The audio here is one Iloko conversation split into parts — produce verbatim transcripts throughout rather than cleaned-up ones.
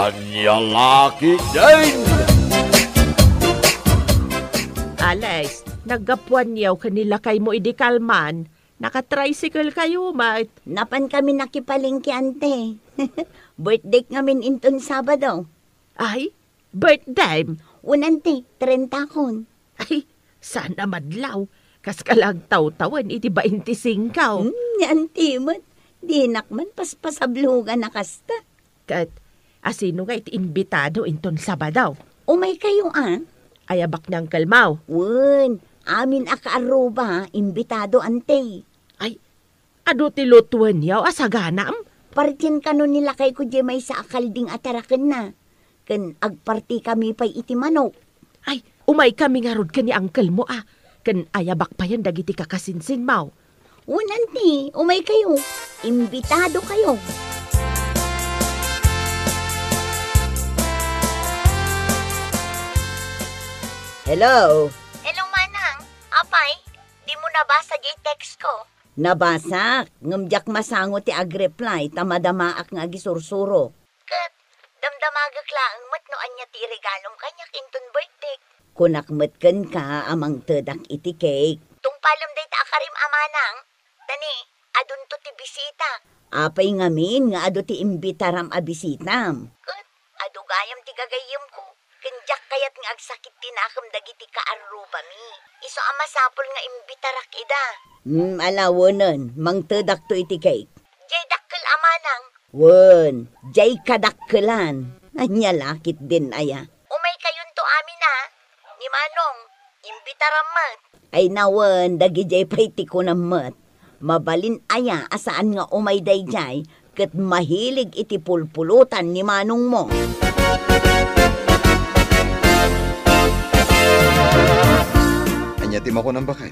Ania la ketdin? Alex, naggapuanyo ken ni lakaymo idi kalman, naka-tricycle kayo met. Napan kami nakipalengke, ante. Birthday ngamin inton Sabado. Ay, birthday? Wen, ante, trentakon. Ay, saan a madlaw. Kas ka la agtawtawen iti baintisingko. Hmm, ni ante met. Dinak man paspasablogan a kasta. Ket, asino nga iti imbitado inton Sabado? Umay kayo, a? Ayabak ni Uncle Mau. Wen, amin a kaarruba, imbitado, ante. Ay, adu ti lutuenyo a saganam? Partien kano ni lakayko diay maysa a kalding a tarakenna. Ken agparti kami pay iti manok. Ay, umay kami ngarud ken ni uncle mo, a. Ken ayabak payen dagiti kakasinsinmo. Wen, anti, umay kayo. Imbitado kayo. Hello? Hello, Manang. Apay, dimo nabasa diay text ko? Nabasak, ngem diak masango ti agreply ta madamaak nga agisursuro. Ket damdamagek laeng met no ania ti iregalom kaniak inton birthday. Kunak met kenka a mangtedak iti cake. Tungpalem dayta a karim a manang, ta ni, adunto ti bisita. Apay ngamin nga adu ti imbitaram a bisitam? Ket adu gayam ti gagayyemko, ken diak kayat nga agsakit ti nakem dagiti kaarrubami. Isu a masapul nga imbitarak ida. Hmm, ala, wenen, mangtedakto iti cake. Diay dakkel a manang. Wen, diay kadakkelan. Ania la ketdin aya? Umay kayonto amin a. Ni Manong, imbitaram met. Ay nawen, dagidiay pay ti kunam met. Mabalin aya a saan nga umay daydiay ket mahilig iti pulpulutan ni manongmo. Ania ti makunam, baket?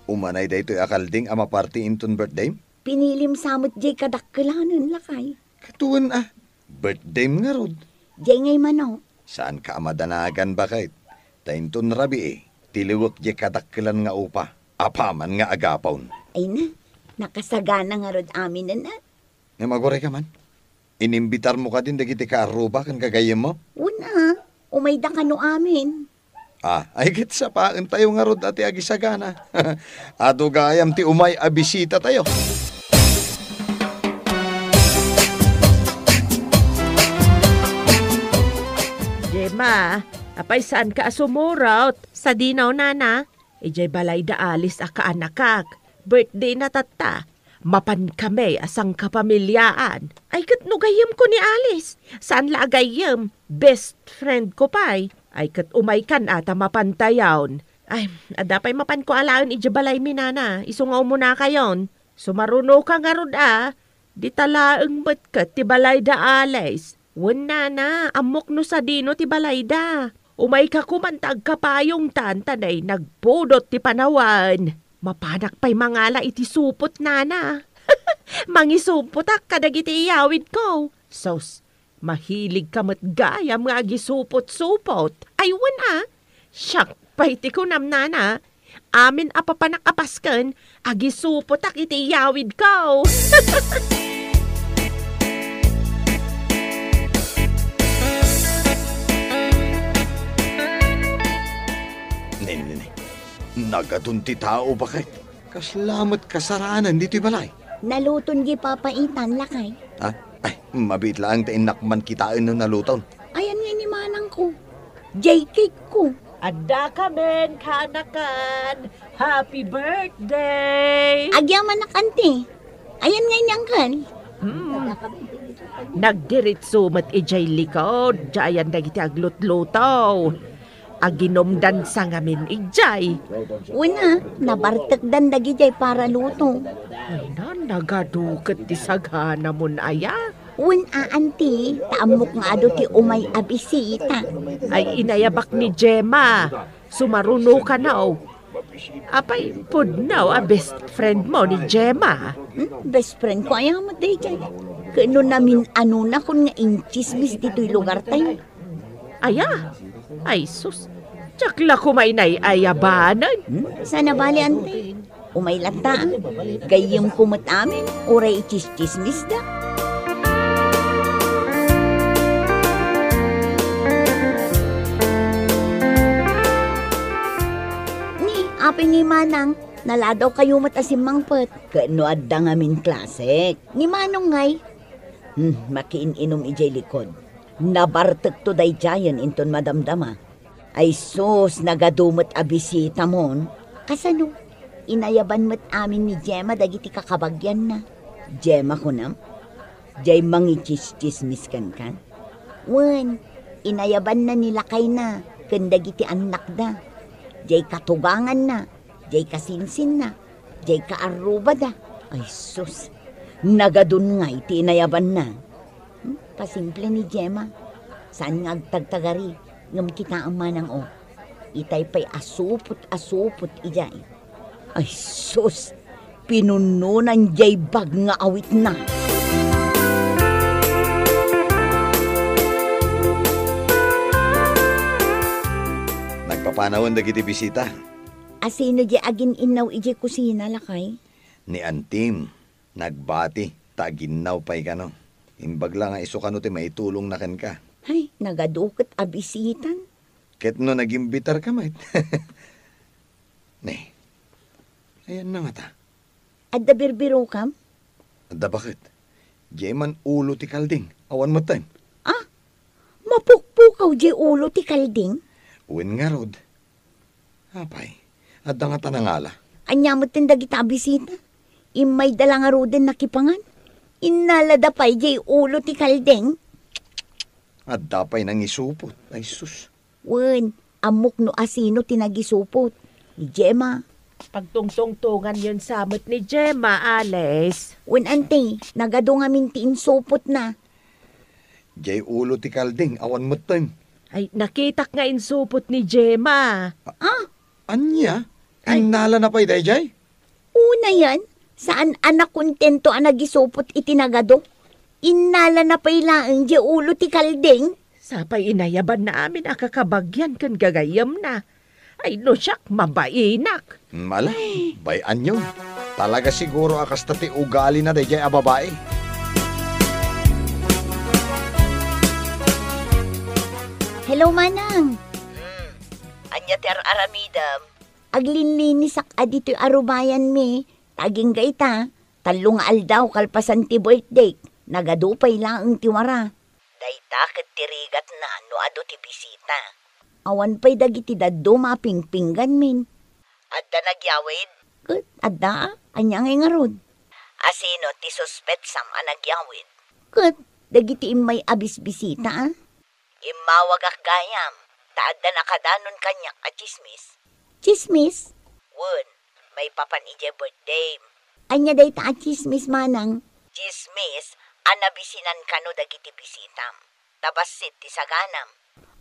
Umanay daytoy a kalding a maparti inton birthday? Pinilim sa met diay kadakkelanen, lakay. Ket wen a, birthday-m ngarud. Diay ngay manok. Saanka a madanagan, baket? Ta inton rabii, tiliwek diay kadakkelan nga upa, apaman nga agapon. Ay na, nakasagana ngarud aminen a. Ngem agurayka man? Inimbitarmo kadin dagiti kaarruba ken gagayyemmo? Wen a, umayda kano amin. Ah, ay ket sapaentayo ngarud a ti agisagana. Adu gayam ti umay a bisitatayo. Gemma, apay saanka a sumurot? Sadino, nana? Idiay balay da Alice a kaanakak. Birthday na tatta. Mapan kami a sangkapamiliaan. Ay, ket no gayyemko ni Alice, saan la a gayyem. Best friend ko pay. Ay, ket umaykan a ta mapantayon. Ay, adda pay mapanko alaen idiay balaymi, nana. Isu nga umunakayon. Sumarunoka ngarud a. Dita laeng met ket ti balay da Alice. Wen, nana, ammok no sadino ti balayda. Umayka koman ta agkapayongtan ta nay nagpudot ti panawen. Mapanak pay mangala iti supot, nana. Mangisuppotak kadagiti iyawidko. Sus, mahiligka met gayam nga agisupot-supot. Ay, wen a, siak pay ti kunam, nana. Amin a papanak a pasken, agisuppotak iti iyawidko. Nini, nagadun ti tao, baket. Kasla met kasaranan ditoy balay. Naluton di papaitan, lakay. Ha? Ay, mabiit laeng ta innak man kitaen no naluton. Ayan nga ni manangko. Diay cake ko. Adda kamin kaanakan. Happy birthday! Agyamanak, anti. Ayan nga ni uncle. Hmm. Nagdiritso met idiay likod, diayan dagiti aglutluto. Aginumdan sa ngamin idiay. Wen a, nabartekdan dagidiay para luto. Ay na, nagadu ket ti saganamon aya. Wen a, anti, ta ammok nga adu ti umay a bisita. Ay, inayabak ni Gemma. Sumaruno kano. Apay, pudno a best friend mo ni Gemma? Hmm? Best friend ko aya met daydiay. Ket no namin-anonakon nga intsismis ditoy lugartayo. Aya? Ay sus, diak la koma inay-ayabanen. Hmm? Saan a bale, ante? Umay latta, a. Gayyemko met amin, uray itsistsismisda. Pay ni Manang, naladaw kayo met a simmangpet. Ket no adda ngamin klasek? Ni Manong ngay? Hmm, makiin-inom idiay likod. Nabartekto daydiayen inton madamdama. Ay sus, nagadu met a bisitamon. Kasano? Inayaban met amin ni Gemma dagiti kakabagianna. Gemma kunam? Jay mangitsismis kenka? Wen, inayabanna ni lakayna ken dagiti annakda. Jay katuganganna, jay kasinsinna, jay kaarrubada. Ay sus, nagadun ngay ti inayabanna. Hmm? Pasimple ni Gemma. Saan nga agtagtagari, ngem kitaem manang, o. Itay pay a supot a supot idiay. Ay sus, pinunnonan jay bag nga awitna. Nagpapanawen dagiti bisita. Asino jay agin-innaw idiay kusina, lakay? Ni Antim. Nagbati, ta aginnaw pay kano. Imbag la nga isu kano ti maitulongna kenka. Ay, nagadu ket a bisitan. Ket no nagimbitarka met. Ne, ayanna ngata? Adda birbirokam? Adda baket. Jay man ulo ti kalding, awan metten. Ah? Mapukpukaw jay ulo ti kalding? Wen ngarud. Apay, adda ngata nangala? Ania metten dagita a bisita? Immayda la ngaruden nakipangan. Innalada pay jay ulo ti kalding? Adda pay nangisupot, ay sus. Wen, ammok no asino ti nagisupot. Ni Gemma. Pagtungtungtonganyon sa met ni Gemma, Alice. Wen, anti, nagadu ngamin ti insupotna. Jay ulo ti kalding, awan metten. Ay, nakitak nga insupot ni Gemma. Ah? Ania? Ay. Innalana pay dayjay? Unayen, saan a nakontento a nagisupot iti nagadu. Innalana pay laeng jay ulo ti kalding. Sapay inayabanna amin a kakabagian ken gagayyemna. Ay, no siak, mabainak. Mm, ala, bay-anyon. Talaga siguro a kasta ti ugalina dayjay a babai. Hello, Manang. Hmm. Ania ti ar-aramidem? Aglinlinisak a ditoy arubayanmi. Ta agingga ita, tallo nga aldaw kalpasan ti birthdayk. Nagadu pay laeng ti wara. Dayta ket ti rigatna no adu ti bisita. Awan pay dagiti dadduma a pingpingganmin. Adda nagyawid? Ket adda, a. Ania ngay ngarud? Asino ti suspetsam a nagyawid? Ket dagiti immay a bisbisita, a. Immawagak gayam, ta adda nakadanon kaniak a tsismis. Tsismis? Wen, maipapan idiay birthdayem. Ania dayta a tsismis, Manang? Tsismis a nabisinan kano dagiti bisitam. Ta bassit ti saganam.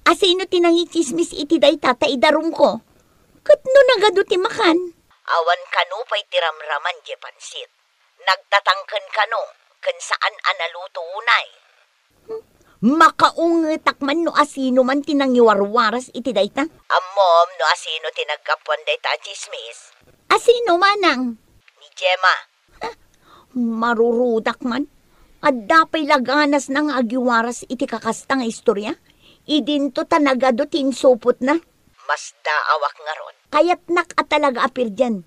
Asino ti nangitsismis iti dayta ta idarumko? Ket no nagadu ti makan? Awan kano pay ti ramraman diay pansit. Nagtatangken kano ken saan a naluto unay. Hmm? Makaungetak man no asino man ti nangiwarwaras iti dayta. Ammom no asino ti naggapuan dayta a tsismis? Asino, Manang? Ni Gemma. Marurudak man. Adda pay la ganasna nga agiwaras iti kakasta nga istorya. Idinto ta nagadu ti insupotna. Masdaawak ngarud. Kayatnak a talaga a pirdian.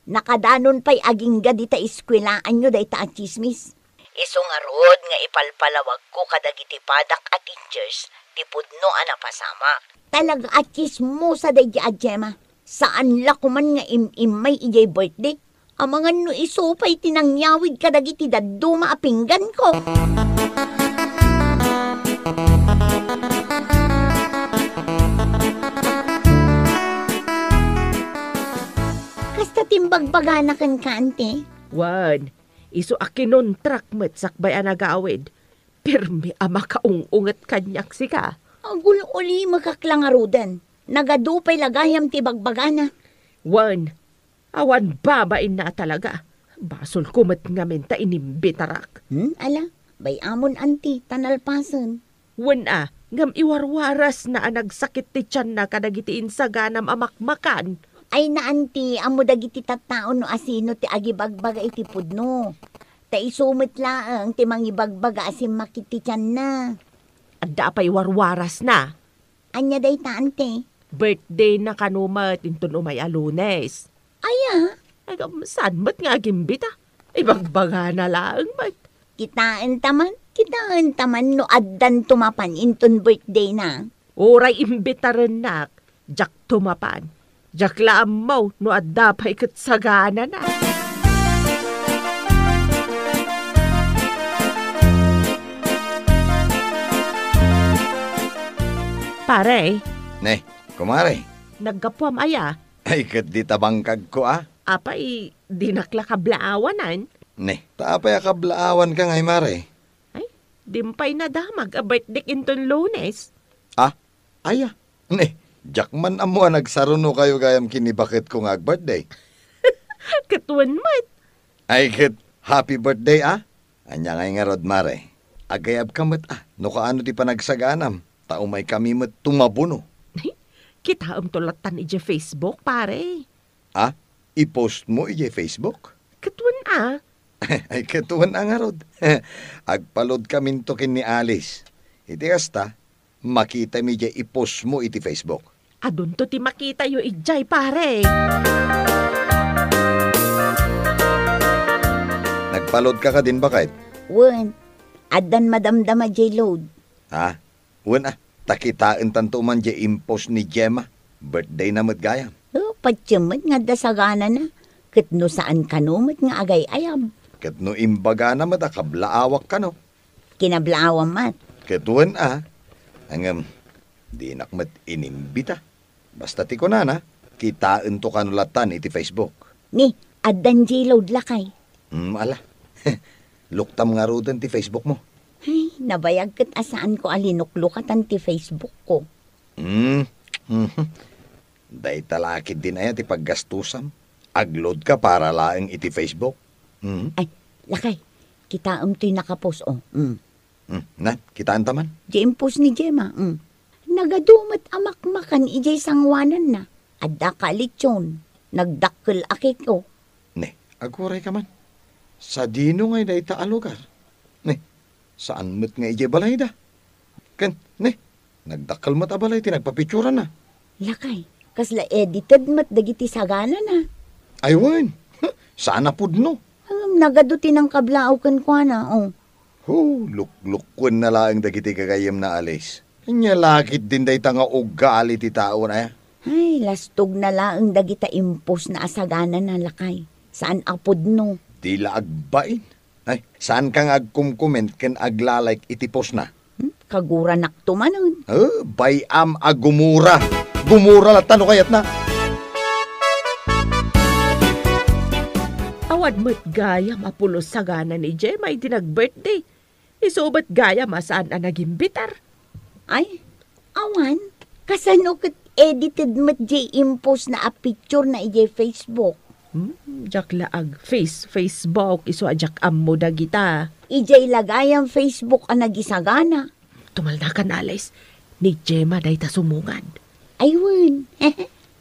Nakadanon pay agingga dita eskuelaanyo dayta a tsismis. Isu ngarud nga ipalpalawagko kadagiti padak a teachers ti pudno a napasamak. Talaga a tsismosa daydi a Gemma. Saan la koman nga im-immay idiay birthday? Amangan no isu pay ti nangyawid kadagiti dadduma a pingganko. Kasta ti imbagbagana kenka, ante? Wen, isu a kinontrak met sakbay a nagawid. Pirmi a makaung-unget kaniak sika. Agul-ulimekak la ngaruden. Nagadu pay la gayam ti ibagbagana. Wen, awan babainna a talaga. Basolko met ngamin ta inimbitarak. Hmm, ala, bay-amon, anti, ta nalpasen. Wen a, ngem iwarwarasna a nagsakit ti tianna kadagiti insaganam a makmakan. Ay na, anti, ammo dagiti tattao no asino ti agibagbaga iti pudno. Ta isu met laeng ti mangibagbaga a simmakit ti tianna. Adda pay warwarasna. Ania dayta, ante? Birthday na kano met inton umay a Lunes. Aya? Ay, kam-, saan met nga agimbita? Ibagbagana laeng met. Kitaenta man, kitaenta man no addanto mapan inton birthdayna. Uray imbitarennak, diakto mapan. Diak la ammo no adda pay ket saganana. Pare. Ne, kumare. Naggapuam aya? Ay, ket dita bangkagko, a. Apay, dinak la kablaawanan? Ne, ta apay a kablaawanka ngay, mare? Ay, dim pay nadamag a birthdayk inton Lunes. A? Aya? Ne, diak man ammo a nagsarunokayo gayam ken ni baketko nga agbirthday. Ket wen met. Ay, ket happy birthday, a? Ania ngay ngarud, mare? Agayabka met, a, no kaano ti panagsaganam, ta umaykami met tumabuno. Kitaemto lattan idiay Facebook, pare. A? I-post mo idiay Facebook? Ket wen a. Ay, ket wen a ngarud. Agpalodkaminto ken ni Alice. Iti kasta, makitami idiay i-post mo iti Facebook. Adunto ti makitayo idiay, pare. Nagpalodka kadin, baket? Wen, addan madamdama diay load. Ha? Wen a, ta kitaentanto man diay impost ni Gemma. Birthdayna met gayam. O, patiem met nga adda saganana. Ket no saan kano met nga agay-ayab. Ket no imbagana met a kablaawak kano. Kinablaawam met. Ket wen a, ngem, dinak met inimbita. Basta ti kunana, kitaento kano lattan iti Facebook. Ni, addan diay load, lakay. Hmm, ala. Luktam ngaruden ti Facebook mo. Ay, nabayag ket a saanko a linuklukatan ti Facebook ko. Hmm. Mhm. Dayta la ketdin aya ti paggastusam. Agload ka para laeng iti Facebook. Hmm. Ay, lakay. Kitaem toy nakapost, o. Hmm. Hmm, na, kitaenta man? Diay impost ni Gemma, hmm. Nagadu met a makmakan idiay sangoananna. Adda kalitson, nagdakkel a cake, o. Ne, agurayka man. Sadino ngay dayta a lugar? Ne, saan met nga idiay balayda? Ken, ne, nagdakkel met a balay ti nagpapicturanna. Lakay, kasla edited met dagiti saganana. Ay wen, saan a pudno. Ngem nagadu ti nangkablaaw kenkuana, o. Hu, luklukkuenna laeng dagiti gagayyemna, Alice. Ania la ketdin dayta nga ugali ti tao, aya? Ay, lastogna laeng dagita impostna a saganana, lakay. Saan a pudno. Di la agbain. Ay, saanka nga agkomcomment ken agla-like iti postna? Hmm, kaguranakto manen. Eh, bay-am a gumura. Gumura latta no kayatna. Awan met gayam a pulos sagana ni Gemma iti nag-birthday. Isu met gayam a saan a nagimbitar. Ay, awan. Kasano ket edited met diay impostna a picturena idiay Facebook? Hmm, diak la ag-face-Facebook, isu a diak ammo dagita. Idiay la gayam Facebook a nagisagana. Tumalnakan, Alice. Ni Gemma dayta sumungad. Ay wen.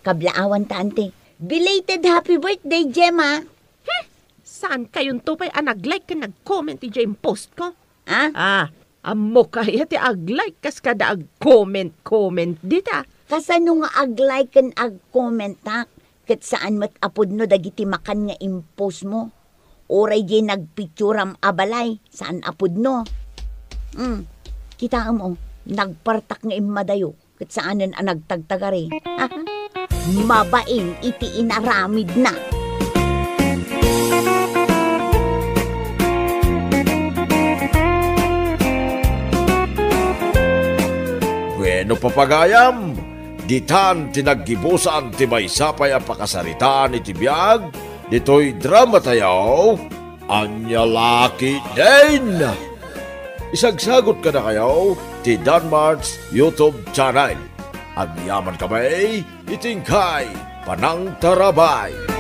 Kablaawanta, anti. Belated happy birthday, Gemma. Hmm, saankayonto pay a nag-like ken nag-comment idiay impostko? Ah? Ah, ammok aya ti ag-like kas kada ag-comment-comment dita. Kasano nga ag-like ken ag-comment-ak? Ket saan met a pudno dagiti makan nga impostmo. Uray diay nagpicturam a balay, saan a pudno. Hmm, kitaem, o, nagpartak nga immadayo. Ket saanen a nagtagtagari. Mabain iti inaramidna. Bueno, papagayam, ditan ti naggibusan ti maysa pay a pakasaritaan iti biag ditoy drama tayo. Ania la ketdin? Isagsagot kadakayo ti Danmart's YouTube channel. Agyamankami iti inkay panangtarabay.